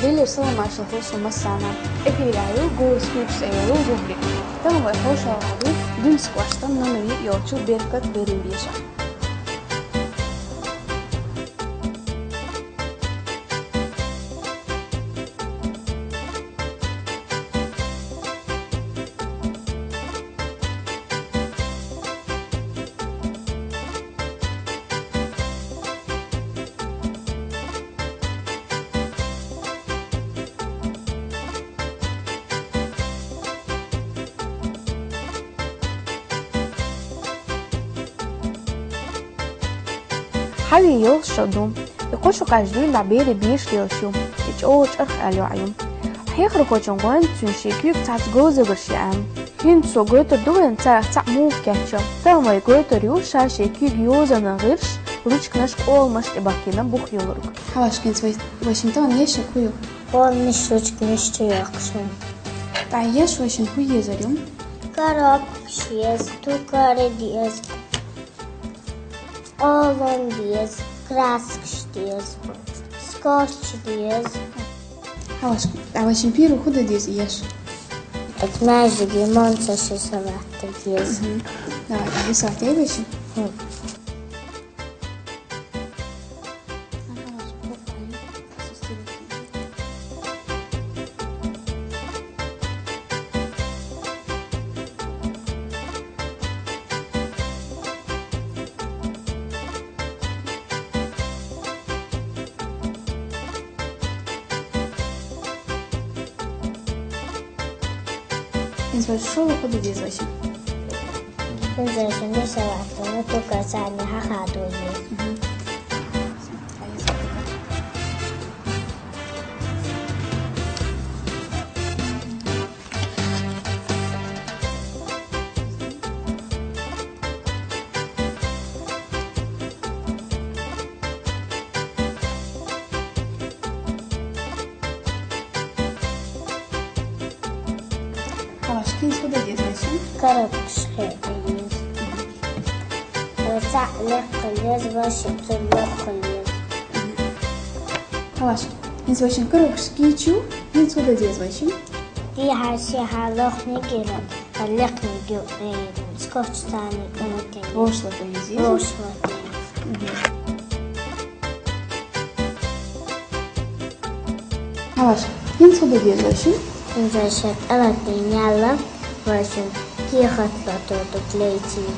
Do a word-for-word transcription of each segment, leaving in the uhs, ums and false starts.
Дилла салам-маршал хилда шун массанена. Эфирехь ю «Голос» куьйгаш цӀе йолу рубрика. Тахана вай хьошалгӀа ду Дунца кӀоштан Номин йолчу «Беркат» берийн бешахь. Хьалий йолуш шо ду. И кхо шо кхаьжна дуьйна дӀа берийн бешахь лелаш ю. И чӀогӀа чӀарх аьлла йоӀ ю. Хьехархочун гӀоьнна цуьнан шен куьйга цхьацца говзагарш яьхьна. ХӀинца цо гойтур ду вайна царах цхьаъ муха кечйо. Тахана вай гойтур ю ша шен куьйга йозанан гӀирсаш, ручканаш, къоламаш тӀебахкийна бух йолург. Хьалаш, хӀинца вай, вай шимма тахана еш хӀу ю? Къоламаш, ручканаш чу йоккхуш ю. ТӀаккха еш вай шимма хӀу езар ю? Коробкаш еза, токарь деза. Къолам деза, краскаш деза, скотч деза. Хьалаш, а вай шимма первый хӀу дан деза еш? Эт маьждиге монца ши салат деза. Мгм. Давай, а салат ей вай шимма? Хм. ХӀинца вай шолгӀа хӀу дан деза вай шимма? ХӀинца вай шимма салат дан, токарь царна хьахадо еза. Мгм. Хьалаш, хӀинца хӀу дан деза вай шимма? Коробкаш хьекха еза. Цхьаъ лекха еза, вай шимма цунна лекха еза. Хьалаш, хӀинца вай шимма коробкаш кийча ю, хӀинца хӀу дан деза вай шимма? Дехьа-сехьа лохниг гира, лекхниг ю, э, скотч царна тӀе латийна. Вовшах латийна еза? Вовшах латийна. Мгм. Хьалаш, хӀинца хӀу дан деза вай шимма? ХӀинца вай шимма тӀе латийна яьлла, вай шимма кехат латор ду лайчий.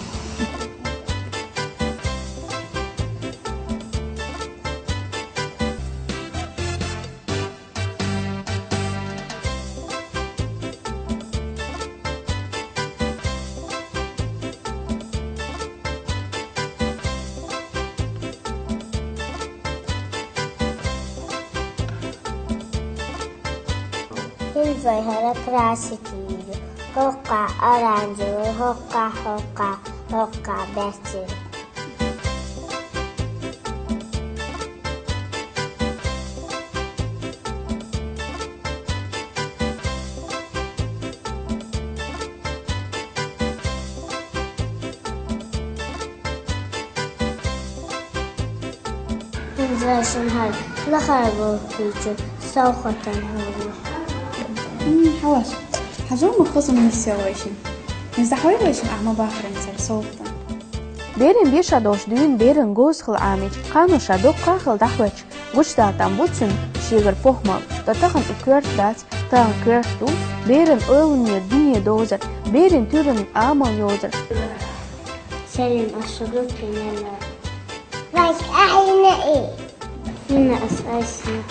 ХӀинца вай хӀара красить йийр ю. ХӀокхо оранжевый, хӀокхо, хӀокхо, хӀокхо баьццара. ХӀинца вай шимма хӀара лахара болх кийча совгӀатан хӀума. М, хьалаш. Хьажал ма хаза миссел вай шимма. Иза хьой вай шимма, ахьа ма бахаран цара совгӀатан. Берийн бешахь долуш дуьйна беран говза хила Ӏамийча, кхано ша доккха хила дӀахӀоьттича, гучудала там бу цуьнан шегара похӀмал. Ткъа тахана и коьрта дац, тахана коьрта ду беран ойланера дуьне довзар, берийн туьйранна амал йовзар. Салам, ас шу гуттар а мелла. Вайга ахьийна и. ХӀинца ас айсна.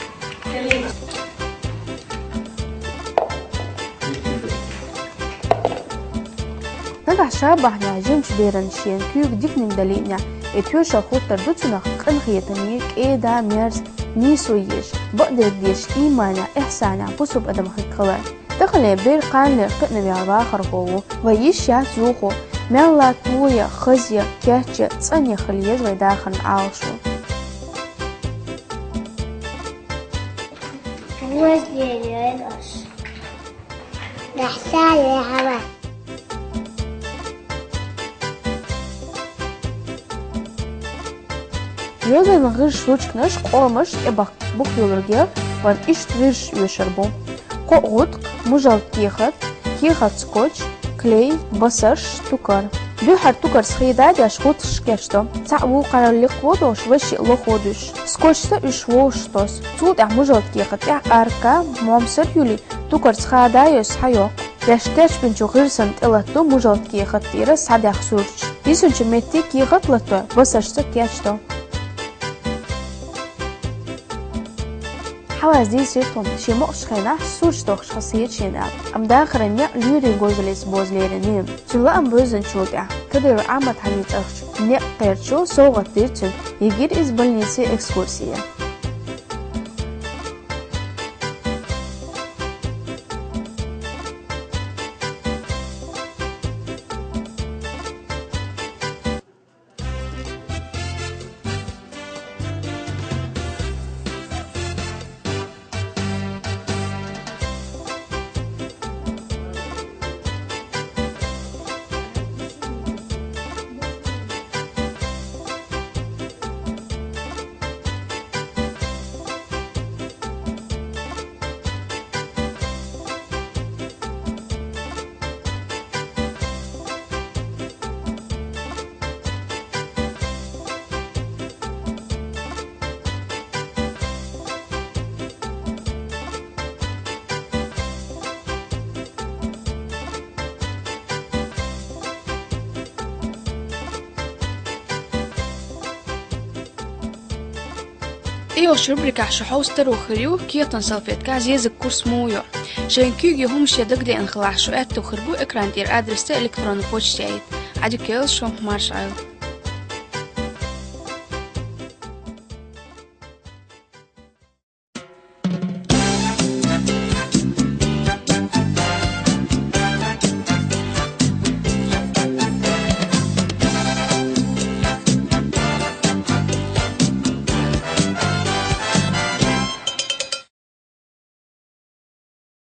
Нагахь ша бахьанехь жимачу беран шен куьйга диканиг далийна, и тоьшалла хӀуттур ду цунах къинхетаме, кӀеда, мерза, нийсо езаш, бакъдерг дезаш, ийманехь, ихьсанехь бусалба адам хилар. Тахана бер кханалера кхиъна ваьлла вахархо ву. Вай йиш яц юхо, мелла тоя, хаза, кечъян, цӀанъян хила еза вай дахаран Ӏалашо. Возьмем ас. Нахьсале хьава. Йозанан гӀирсаш, ручканаш, къоламаш тӀебахка бух йолург я, Вайн иштта гӀирсаш оьшур бу: кхоъ гӀутакх, мужалт кехат, кехат скотч, клей, басарш, тукар. Дуьххьара тукарца хи дайдеш гӀутакхаш кечдо. Цхьаъ вукхарал лакхводуш, вешшиъ лохводуш. Скотчца уьш вовшахтосу. Цул тӀаьхьа мужалт кехат тӀехь арка, момсар юьлий, тукарца хадайо схьайоккху. Вешан кечбинчу гӀирсан тӀе латтадо мужалт кехат тӀера схьадаьхна сурташ. Йисинчу метте кехат латто, басаршца кечдо. Хьаваз дийцира тхуна, шен мукъачу хенахь сурташ тохкаш хазахета шена аьлла. Амма дахаран некъ лоьрийн гожаллица боза лерина ю. Цуьнан лаам бевзинчул тӀаьхьа Кадыров Ахьмад-Хьажин чӀагӀчу некъ кхерчо совгӀат дира цуьнга, йигира иза больнице экскурсия. ТӀейогӀучу рубрикехь шу хьовса таро хир ю кехатан салфеткехь зезаг курс муха йо. Шайн куьйга хӀума шен дагадеана хилахь, шу аьтто хир бу экран тӀера адресца электронни почта яйта. Ӏадика йойла шу, марша Ӏойла.